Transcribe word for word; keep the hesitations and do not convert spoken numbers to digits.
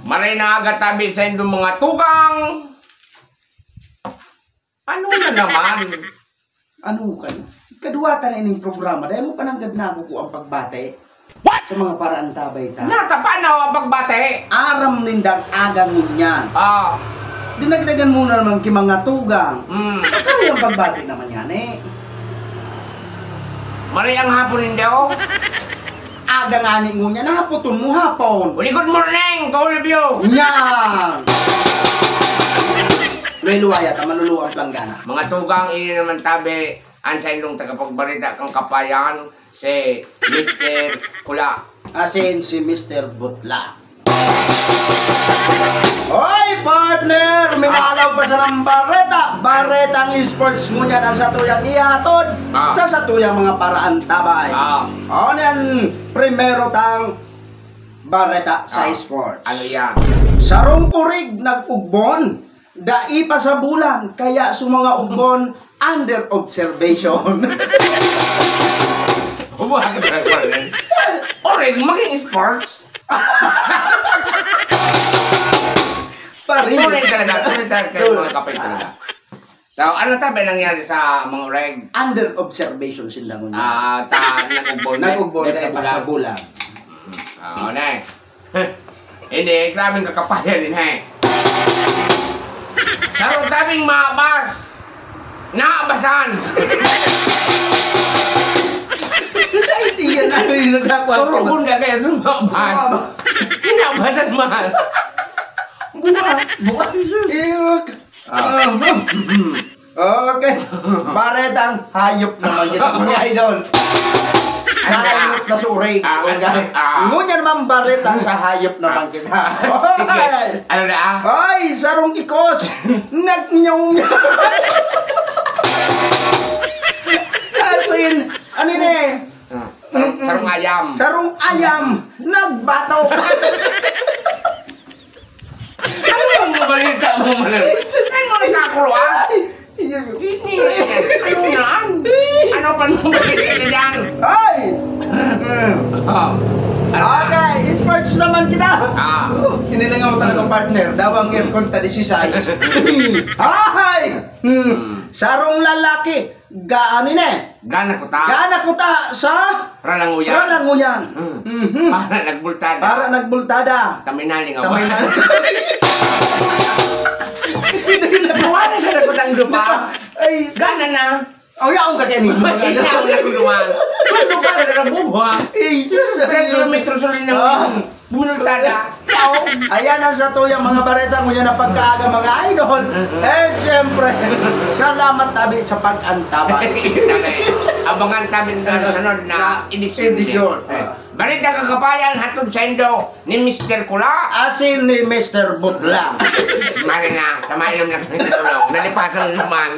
Maray na aga tabi sa indong mga tugang. Ano na naman? Ano ka na? Ikaduwa ta na ining programa, dai mo pa nanggad nakukuha ang pagbati. What? Sa mga paraantabay ta. Natapa na ang pagbati. Aram nindang aga ngunyan. Ah. Dinagdagan mo na naman ki mga tugang. Hmm. Ikaw yung pagbati naman yan eh. Maray ang hapon ninda, oh. Aga nga ni ngunyan, nahapoton mo hapon. Well, good morning to all of you. Yan! Luwaya ta, manuluang planggana. Mga tugang, ini naman tabi, ang saindong tagapagbarita kang kapayan, si Mister Kula. Asin si Mister Butla. Hoy, partner! Minalaw pa sa ng bareta! Baretang sports ngunyan ang satuyang ihatod Ah. sa satuyang mga paraantabay. Ah. Ano yan? Primero tang bareta sa Ah. sports. Ano yan? Sarong kurig nag-ugbon, dai pa sa bulan, kaya sa mga ugbon, under observation. Huwag ka na, partner. Oreg, maging sports. Paris. Tunay talaga, tunay talaga kayo, mga kapay talaga. So, ano tabi nangyari sa mga oreg? Under observation sinda ngunyan. Ah, ta, nag-ugbon. Nag-ugbon, Dahil dahil sa sa bulan. bulan. Oo, na eh. Hindi, grabing kakapayan din, eh. Saro tabing mabas. Nabasan! Sa idea na rin nagkakwa. Turugon na kaya sumabas. Sumabas. Hinabasan, mahal. Buwa. Buwa. Eh, wag. Ah. Ah, okay. Baretang hayop naman kita, mga idol. Hayop na suray. Ah, ah, ah. Ngunyan naman bareta sa hayop naman kita. Ah, sige. Okay. Ano na, ah? Ay, sarong ikos. Nagnyong. Asin, ano ni? Ah, sarong, sarong ayam. Sarong ayam. Nagbato. Ano bang balita mo, Manang? Saan mo nagkakulo, ah? Hindi. Ano yan? Ano pa nang balita ka dyan? Ay! Oh. Ano? Okay, sports naman kita. Ah. Oh, hinilingaw talaga, partner. Dawang aircon ta disisais. Ay! Hmm. Hmm. Sarong lalaki. Gaan ini? Gana ko ta. Gana ko ta sa Ralanguyan. Ralanguyan. Hmm. Mhm. Para nagbultada. Para nagbultada. Taminali nga Taminali. Buwan na siya nagkutang dupa. Ay. Gana na. Oh, yaon ka dyan, eh. Ikaw na guluhan. Kung dupa na sa nabubuha. Eh, sus, Tres kilometro sa rin ng Ah. Bumultada. Yaw. Ayan ang satuyang mga bareta ngunyan na pagkaaga, mga idol. Mm-mm. Eh, siyempre, salamat tabi sa pag-antabay. Abangan tabi sa sunod na Na edisyon. edisyon. Eh, Bareta Kakapayan, hatod sa Indo ni Mister Kula. Asin ni Mister Butlang. Mari na, tamain naman na kami sa tulong. Nalipatan na naman.